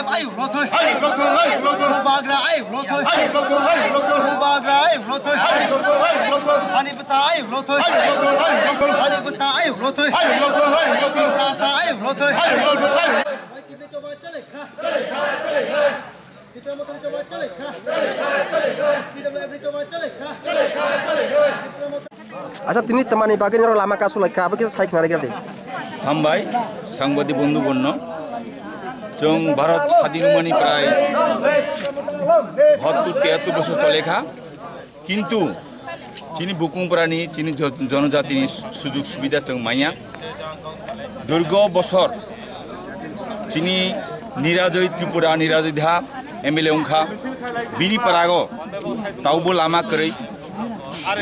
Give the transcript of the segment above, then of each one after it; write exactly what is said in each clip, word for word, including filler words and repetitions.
Ayuk lothoi. Ayuk lothoi, ayuk lothoi. Bubagra ayuk lothoi. Ayuk lothoi, ayuk lothoi. Bubagra ayuk lothoi. Ayuk lothoi, ayuk lothoi. Ani bwsa ayuk lothoi. Ayuk lothoi, ayuk lothoi. Ani bwsa ayuk lothoi. Ayuk lothoi, ayuk lothoi. Rasa ayuk lothoi. Ayuk lothoi, ayuk lothoi. Acha, tini tamani bagwi norok lama kasu laikha, abo kisa sai khna rwgwladi. Hambai, sangbadik bondhu bonno. Chwng Bharat sadin wngmani prai bahattur tiyattur bosor cholekha. Kintu chini bukung prani, chini jo-, jonojatini sujug subida chwng manya. Durgo bosor chini Nirajoi Tripura, Nirajoi Dha M L A wngkha. Bini parago taubo lama kwrwi,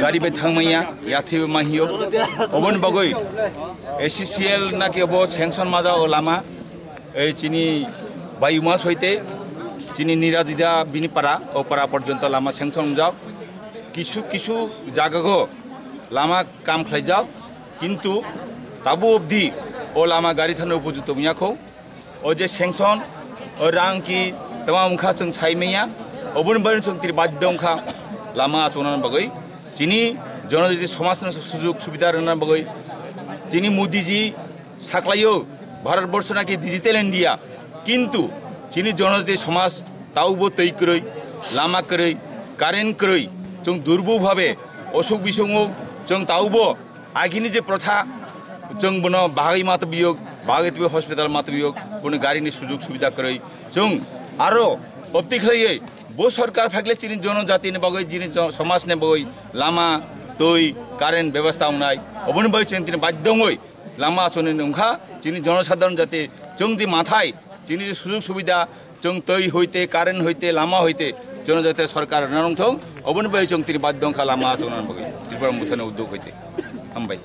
gari bai thangmaya, yathwi bai mahio. Oboni bagwi A C C L naki obo sanction maja o lama, ei chini Bayuma soite chini Nirajida bini para, o para porjonto lama sanction wngjak. Kisu kisu jagago lama kam khlaijak, kintu tabo obdi o lama gari thangna upojukto wngya kho. O je sanction, o rang ki tama wngkha chwng sai manya, oboni bagwi chwng tini badhyo wngkha lama achukna bagwi. Chini jonojati somajno sujug subida rwna bagwi. Chini Modiji saklaio Bharat Borsho naki digital India, kintu chini jonojati somaj taubo twi kwrwi, lama kwrwi, current kwrwi, chwng durbu bhabe osuk bisongo chwng taubo agini je protha, chwng bono bahai matwbiyok, bahai twi hospital matwbiyok, bono garini sujug subida kwrwi, chwng aro obti khlaiwi bo sorkar phaikle chini jonojatini bagwi, chini jo-, somajni bagwi lama, twi, current bebostha wngnai, oboni bagwi chwng tini badhyo wngwi lama achuknani wngkha. Chini jonosadharon jate chwng di mathai, chini sujug subida, chwng twi hoite, current hoite, lama hoite, chwng jate sorkar rwna nangthok, oboni bagwi chwng tini badhyo wngkha lama achukna bagwi, Tripura Mothani udyog hoite. Hambai.